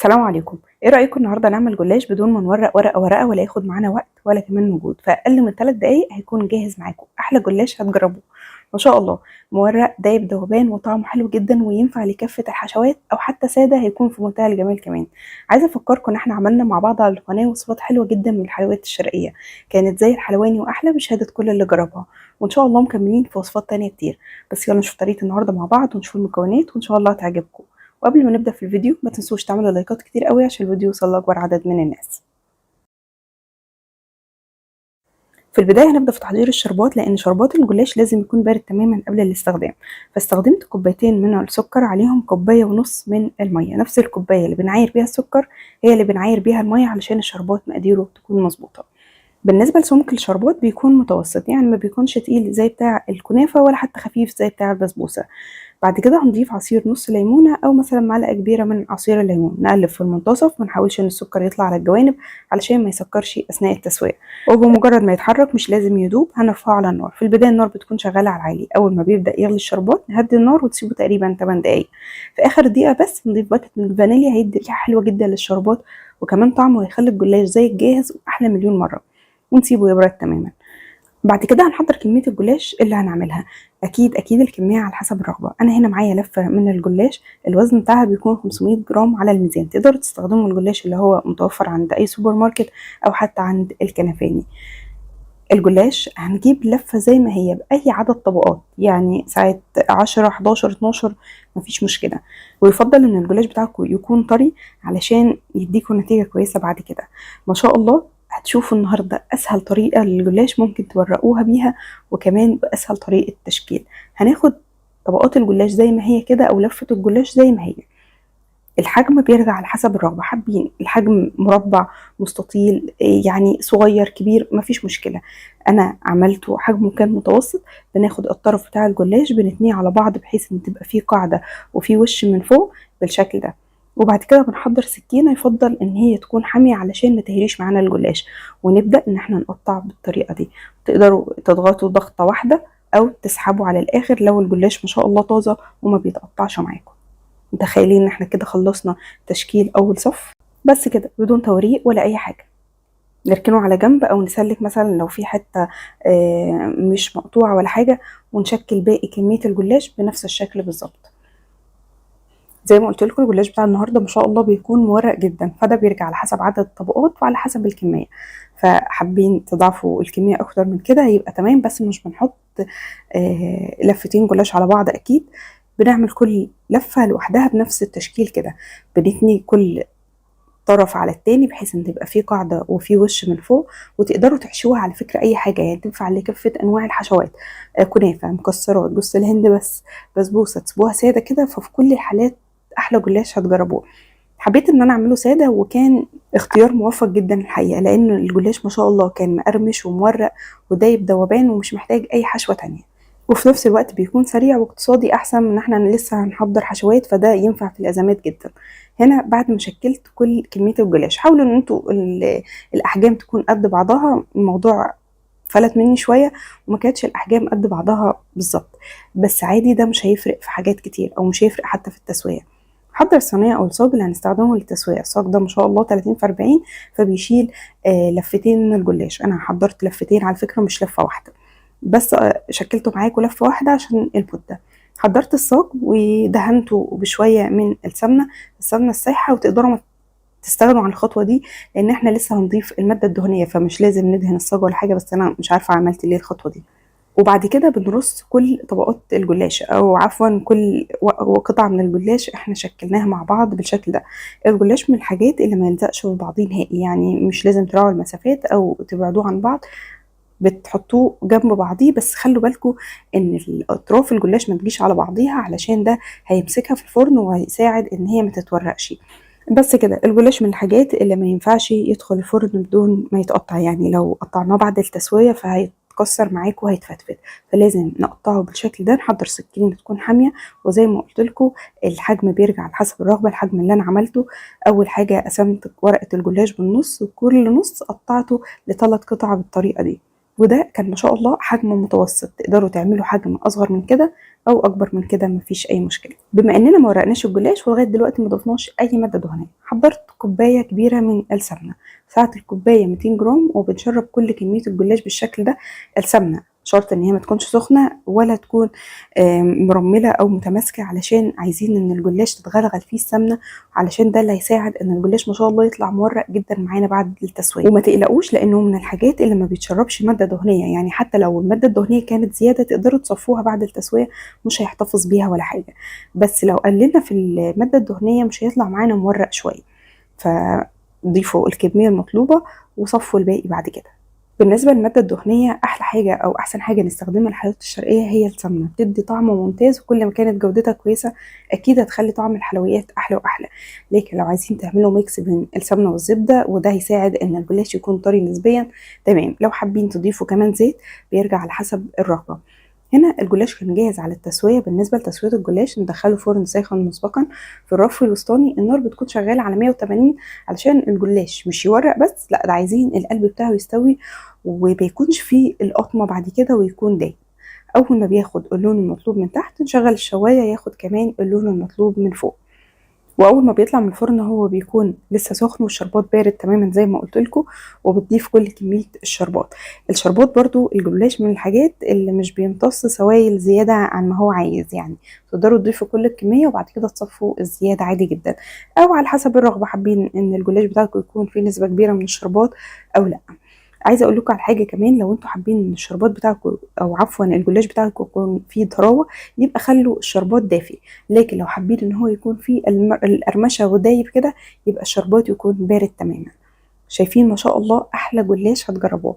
السلام عليكم. ايه رايكم النهارده نعمل جلاش بدون ما نورق ورقة ورقة ولا ياخد معانا وقت ولا كمان مجهود؟ في اقل من 3 دقايق هيكون جاهز معاكم احلى جلاش هتجربوه ما شاء الله. مورق دايب ذوبان وطعمه حلو جدا، وينفع لكافة الحشوات او حتى ساده، هيكون في منتهى الجمال. كمان عايزه افكركم ان احنا عملنا مع بعض على القناة وصفات حلوة جدا من الحلويات الشرقية، كانت زي الحلواني واحلى بشهادة كل اللي جربها، وان شاء الله مكملين في وصفات تانية كتير. بس يلا نشوف طريقه النهارده مع بعض ونشوف المكونات، وان شاء الله تعجبكم. وقبل ما نبدأ في الفيديو ما تنسوش تعملوا لايكات كتير قوي عشان الفيديو يوصل لأكبر عدد من الناس. في البداية هنبدأ في تحضير الشربات، لأن شربات الجلاش لازم يكون بارد تماما قبل الاستخدام. فاستخدمت كوبايتين من السكر عليهم كوباية ونص من المية، نفس الكوباية اللي بنعاير بيها السكر هي اللي بنعاير بيها المية علشان الشربات مقاديره تكون مظبوطة. بالنسبة لسمك الشربات بيكون متوسط، يعني ما بيكونش تقيل زي بتاع الكنافة ولا حتى خفيف زي بتاع البسبوسة. بعد كده هنضيف عصير نص ليمونة أو مثلا معلقة كبيرة من عصير الليمون، نقلب في المنتصف، ما نحاولش إن السكر يطلع على الجوانب علشان ما يسكرش أثناء التسوية. وبمجرد ما يتحرك مش لازم يدوب هنرفعه على النار. في البداية النار بتكون شغالة على العالي، أول ما بيبدأ يغلي الشربات نهدي النار وتسيبه تقريبا 8 دقايق. في آخر دقيقة بس نضيف باكت من الفانيليا، هيدي ريحة حلوة جدا للشربات وكمان طعمه هيخلي الجلاش زي الجاهز وأحلى مليون مرة، ونسيبه يبرد تماما. بعد كده هنحضر كمية الجلاش اللي هنعملها. اكيد اكيد الكمية على حسب الرغبة. انا هنا معايا لفة من الجلاش، الوزن بتاعها بيكون 500 جرام على الميزان. تقدروا تستخدموا الجلاش اللي هو متوفر عند اي سوبر ماركت او حتى عند الكنفاني. الجلاش هنجيب لفة زي ما هي بأي عدد طبقات، يعني ساعات 10 11 12 مفيش مشكلة. ويفضل ان الجلاش بتاعكم يكون طري علشان يديكم نتيجة كويسة بعد كده. ما شاء الله هتشوفوا النهاردة أسهل طريقة للجلاش ممكن تورقوها بيها، وكمان بأسهل طريقة تشكيل. هناخد طبقات الجلاش زي ما هي كده أو لفة الجلاش زي ما هي. الحجم بيرجع على حسب الرغبة، حابين الحجم مربع مستطيل يعني صغير كبير مفيش مشكلة. أنا عملته حجمه كان متوسط. بناخد الطرف بتاع الجلاش بنتنيه على بعض بحيث إن تبقى فيه قاعدة وفيه وش من فوق بالشكل ده. وبعد كده بنحضر سكينة، يفضل ان هي تكون حامية علشان ما تهريش معانا الجلاش، ونبدأ ان احنا نقطع بالطريقة دي. تقدروا تضغطوا ضغطة واحدة او تسحبوا على الاخر لو الجلاش ما شاء الله طازة وما بيتقطعش معاكم. متخيلين ان احنا كده خلصنا تشكيل اول صف بس كده بدون توريق ولا اي حاجة. نركنه على جنب او نسلك مثلا لو في حتة مش مقطوعة ولا حاجة، ونشكل باقي كمية الجلاش بنفس الشكل بالظبط. زي ما قلت لكم الجلاش بتاع النهارده ما شاء الله بيكون مورق جدا، فده بيرجع على حسب عدد الطبقات وعلى حسب الكمية. فحابين تضاعفوا الكمية اكتر من كده هيبقى تمام، بس مش بنحط لفتين جلاش على بعض، اكيد بنعمل كل لفه لوحدها بنفس التشكيل كده. بنتني كل طرف على التاني بحيث ان تبقى فيه قاعدة وفيه وش من فوق، وتقدروا تحشوها على فكرة اي حاجة، يعني تنفع لكافة انواع الحشوات، كنافه، مكسرات، جوز الهند بس، بسبوسه، تسيبوها ساده كده. ففي كل الحالات احلى جلاش هتجربوه. حبيت ان انا اعمله ساده وكان اختيار موفق جدا الحقيقة، لان الجلاش ما شاء الله كان مقرمش ومورق ودايب ذوبان ومش محتاج اي حشوه تانية، وفي نفس الوقت بيكون سريع واقتصادي احسن من احنا لسه هنحضر حشوات، فده ينفع في الازمات جدا. هنا بعد ما شكلت كل كمية الجلاش، حاولوا ان انتوا الاحجام تكون قد بعضها. الموضوع فلت مني شوية وما كانتش الاحجام قد بعضها بالظبط، بس عادي ده مش هيفرق في حاجات كتير او مش هيفرق حتى في التسوية. حضر الصينية او الصاج اللي هنستخدمه للتسويه. الصاج ده ما شاء الله 30 في 40، فبيشيل لفتين من الجلاش. انا حضرت لفتين على فكرة، مش لفه واحدة بس، شكلته معاكم لفه واحدة عشان البوده. حضرت الصاج ودهنته بشوية من السمنة السايحه، وتقدروا تستغنوا عن الخطوة دي لان احنا لسه هنضيف المادة الدهنية، فمش لازم ندهن الصاج ولا حاجة، بس انا مش عارفه عملت ليه الخطوة دي. وبعد كده بنرص كل طبقات الجلاش، او عفوا كل قطعه من الجلاش احنا شكلناها مع بعض بالشكل ده. الجلاش من الحاجات اللي ما يلزقش في بعضيه نهائي، يعني مش لازم تراعوا المسافات او تبعدوه عن بعض، بتحطوه جنب بعضيه، بس خلوا بالكم ان الاطراف الجلاش ما تجيش على بعضيها علشان ده هيمسكها في الفرن وهيساعد ان هي ما تتورقش. بس كده الجلاش من الحاجات اللي ما ينفعش يدخل الفرن بدون ما يتقطع، يعني لو قطعناه بعد التسوية فهيتكسر معاك وهيتفتفت، فلازم نقطعه بالشكل ده. نحضر سكينة تكون حامية، وزي ما قلت لكم الحجم بيرجع على حسب الرغبة. الحجم اللي انا عملته اول حاجة قسمت ورقة الجلاش بالنص، وكل نص قطعته لثلاث قطع بالطريقة دي، وده كان ما شاء الله حجم متوسط. تقدروا تعملوا حجم اصغر من كده او اكبر من كده، مفيش اي مشكلة. بما اننا ما ورقناش الجلاش ولغاية دلوقتي ما ضفناش اي مادة دهنية، حضرت كوباية كبيرة من السمنة، سعة الكوباية 200 جرام، وبنشرب كل كمية الجلاش بالشكل ده السمنة. شرط ان هي ما تكونش سخنة ولا تكون مرمله او متماسكة، علشان عايزين ان الجلاش تتغلغل فيه السمنة، علشان ده اللي هيساعد ان الجلاش ما شاء الله يطلع مورق جدا معانا بعد التسوية. وما تقلقوش لانه من الحاجات اللي ما بيتشربش مادة دهنية، يعني حتى لو المادة الدهنية كانت زيادة تقدروا تصفوها بعد التسوية، مش هيحتفظ بيها ولا حاجة. بس لو قللنا في المادة الدهنية مش هيطلع معانا مورق شوية، فضيفوا الكمية المطلوبة وصفوا الباقي بعد كده. بالنسبة للمادة الدهنية، احلى حاجة او احسن حاجة نستخدمها للحلويات الشرقية هي السمنة، بتدي طعم ممتاز، وكل ما كانت جودتها كويسة اكيد هتخلي طعم الحلويات احلى واحلى. لكن لو عايزين تعملوا mix بين السمنة والزبده، وده هيساعد ان الجلاش يكون طري نسبيا، تمام. لو حابين تضيفوا كمان زيت بيرجع على حسب الرغبة. هنا الجلاش كان جاهز على التسوية. بالنسبة لتسوية الجلاش ندخله فرن ساخن مسبقا في الرف الوسطاني، النار بتكون شغالة على 180 علشان الجلاش مش يورق بس، لا ده عايزين القلب بتاعه يستوي وبيكونش فيه القطمه بعد كده ويكون دايب. اول ما بياخد اللون المطلوب من تحت نشغل الشوايه ياخد كمان اللون المطلوب من فوق. واول ما بيطلع من الفرن هو بيكون لسه سخن والشربات بارد تماما زي ما قلت لكم، وبتضيف كل كمية الشربات. الشربات برضو الجلاش من الحاجات اللي مش بيمتص سوائل زيادة عن ما هو عايز، يعني تقدروا تضيفوا كل الكمية وبعد كده تصفوا الزيادة عادي جدا، او على حسب الرغبة، حابين ان الجلاش بتاعكم يكون فيه نسبه كبيرة من الشربات او لا. عايزه اقول لكم على حاجة كمان، لو انتوا حابين ان الشربات بتاعكم او عفوا الجلاش بتاعكم يكون فيه طراوه يبقى خلوا الشربات دافي، لكن لو حابين ان هو يكون فيه القرمشه ودايب كده يبقى الشربات يكون بارد تماما. شايفين ما شاء الله احلى جلاش هتجربوه،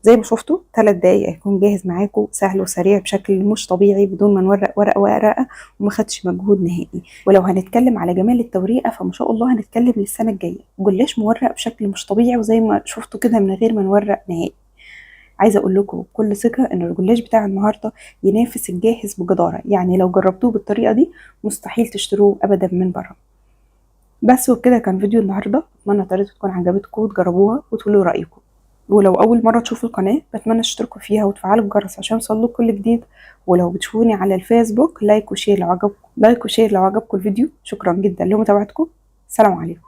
زي ما شفتوا 3 دقايق هيكون جاهز معاكم، سهل وسريع بشكل مش طبيعي، بدون ما نورق ورقة ورقة، وما خدش مجهود نهائي. ولو هنتكلم على جمال التوريقه فما شاء الله هنتكلم للسنة الجاية، جلاش مورق بشكل مش طبيعي، وزي ما شفتوا كده من غير ما نورق نهائي. عايزه اقول لكم بكل ثقة ان الجلاش بتاع النهارده ينافس الجاهز بجداره، يعني لو جربتوه بالطريقة دي مستحيل تشتروه ابدا من بره. بس وبكده كان فيديو النهارده، اتمنى طريقته تكون عجبتكم وتجربوها وتقولوا رايكم. ولو اول مرة تشوفوا القناة بتمنى تشتركوا فيها وتفعلوا الجرس عشان يوصلكوا كل جديد. ولو بتشوفوني على الفيسبوك like و share لو عجبكم، like و share لو عجبكم الفيديو. شكرا جدا لمتابعتكم، سلام عليكم.